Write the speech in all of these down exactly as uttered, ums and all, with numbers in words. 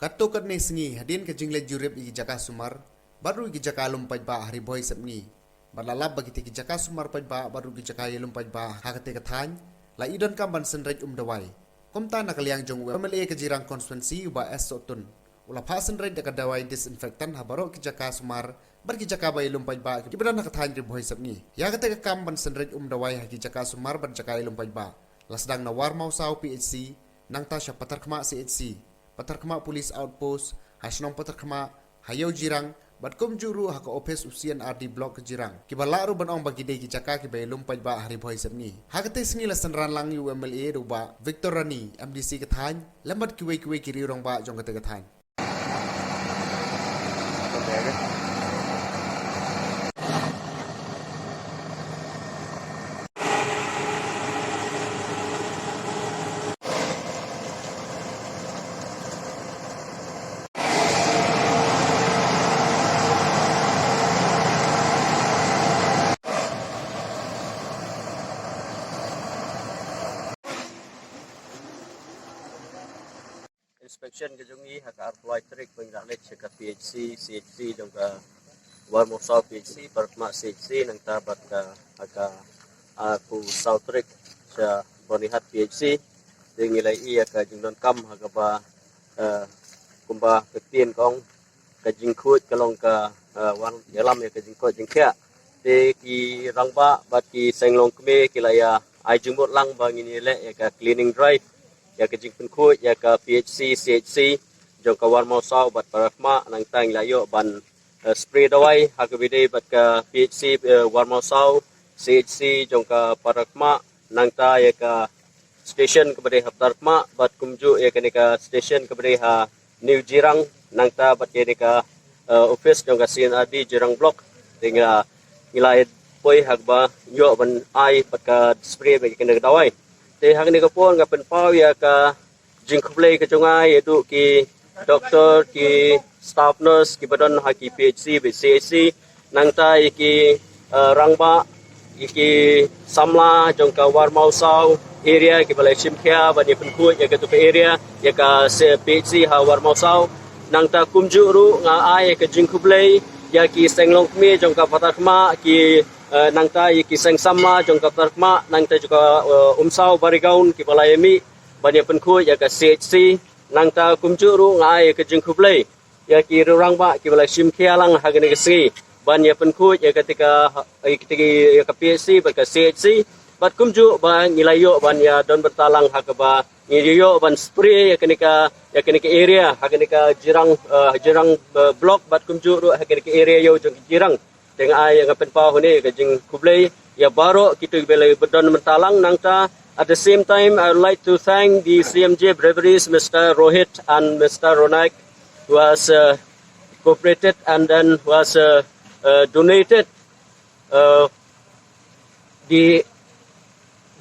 Katto katne sngi hadien ka jingleit jurip ïa ki jaka sumar bad ruh ïa ki jaka lum paidbah ha Ri Bhoi Sepngi, bad la lap ba kitei ki jaka sumar paidbah bad ruh ki jaka ïalum paidbah ha katei ka thaiñ la i donkam ban synreit um dawai. Kumta na ka liang jong u M L A ka Jirang constituency u Bah S Sohtun u la phah synreit da ka dawai disinfectant ha baroh ki jaka sumar bad ki jaka ba ïalum paidbah kiba don ha ka thaiñ Ri Bhoi Sepngi. Ïa katei ka kam ban synreit um dawai ha ki jaka sumar bad jaka ïalum paidbah la sdang na Warmawsaw P H C, nangta sha Patharkhmah C H C, Patharkhmah Police Outpost, ha shnong Patharkhmah, ha Ïew Jirang, bad kumjuh ruh ha ka ophis u C and R D Block Jirang. Kiba lah ruh ban ong ba ki dei ki jaka kiba ïalum paidbah ha Ri Bhoi Sepngi. Ha katei sngi la synran lang ïa u M L A da u Bah Victor Rani, M D C ka thaiñ, lem bad kiwei kiwei ki riew rangbah jong katei ka thaiñ. Inspection ka jong ngi ha ka arphew lai tarik ba ngi la leit sha ka P H C, C H C jong ka Warmawsaw P H C, Patharkhmah C H C, nangta bad ka ha ka arphew saw tarik sha Byrnihat P H C. Te ngi la ïoh ïa ka jingdonkam ha kaba, eh, kumba ka ktien ka ong, ka jingkhuid ka long ka, eh, wan ïalam ïa ka jingkoit jingkhiah. Te ki rangbah bad ki seng longkmie ki la ïa ai jingmut lang ba ngin ïaleh ïa ka cleaning drive, ïa ka jingpynkhuid ïa ka P H C, C H C jong ka Warmawsaw bad Patharkhmah, nangta ngi la ïoh ban, eh, spray dawai ha kaba ïadei bad ka P H C, eh, Warmawsaw, C H C jong ka Patharkhmah, nangta ïa ka station kaba dei ha Patharkhmah bad kumjuh ïa kane ka station kaba dei ha New Jirang, nangta bad ïa kane ka, eh, office jong ka C and R D Jirang Block. Te ngi la, ngi la poi ha kaba ïoh ban ai bad ka spray bad ïa kane ka dawai. Te ha kane ka por nga pynpaw ïa ka jingkhublei ka jong nga ïa duh ki doktor, ki staff nurse kiba don ha ki P H C bad C H C, nangta ïa ki, eh, rangbah, ïa ki samla jong ka Warmawsaw area kiba la shim khia ban ïa pynkhuid ïa katu ka area, ïa ka se-, P H C ha Warmawsaw. Nangta kumjuh ruh nga ai ïa ka jingkhublei ïa ki seng longkmie jong ka Patharkhmah, ki, eh, nangta ïa ki seng samla jong ka Patharkhmah, nangta jong ka, eh, Umsaw Barigaun kiba la ïa mih ban ïa pynkhuid ïa ka C H C. Nangta kumjuh ruh nga ai ïa ka jingkhublei ïa ki riew rangbah kiba la shim khia lang ha kane ka sngi ban ïa pynkhuid ïa katei ka, ïa katei ka, ïa ka P H C bad ka C H C. Bad kumjuh ba ngi la ïoh ban ïa don bynta lang ha kaba ngi ïoh ban spray ïa kane ka, ïa kane ka area, ha kane ka Jirang, eh, Jirang, eh, Block bad kumjuh ruh ha kane ka area ïew jong ka Jirang. Te nga ai, nga pynpaw hangne ka jingkhublei ïa baroh kito kiba la don bynta lang. Nangta, at the same time, I would like to thank the C M J Breweries, Mister Rohit and Mister Ronak, who has, uh, cooperated and then who has, uh, uh, donated, uh, the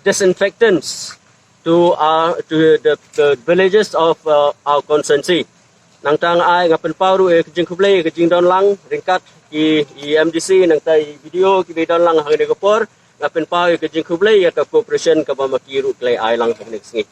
disinfectants to our, to the, the villages of, uh, our constituency. Nangta nga ai, nga pynpaw ruh ïa ka jingkhublei ïa ka jingdon lang ryngkat ki, i M D C, nangta i B D O kiba don lang ha kane ka por. Nga pynpaw ïa ka jingkhublei ïa ka cooperation kaba ma ki ruh ki la ai lang ha kane ka sngi.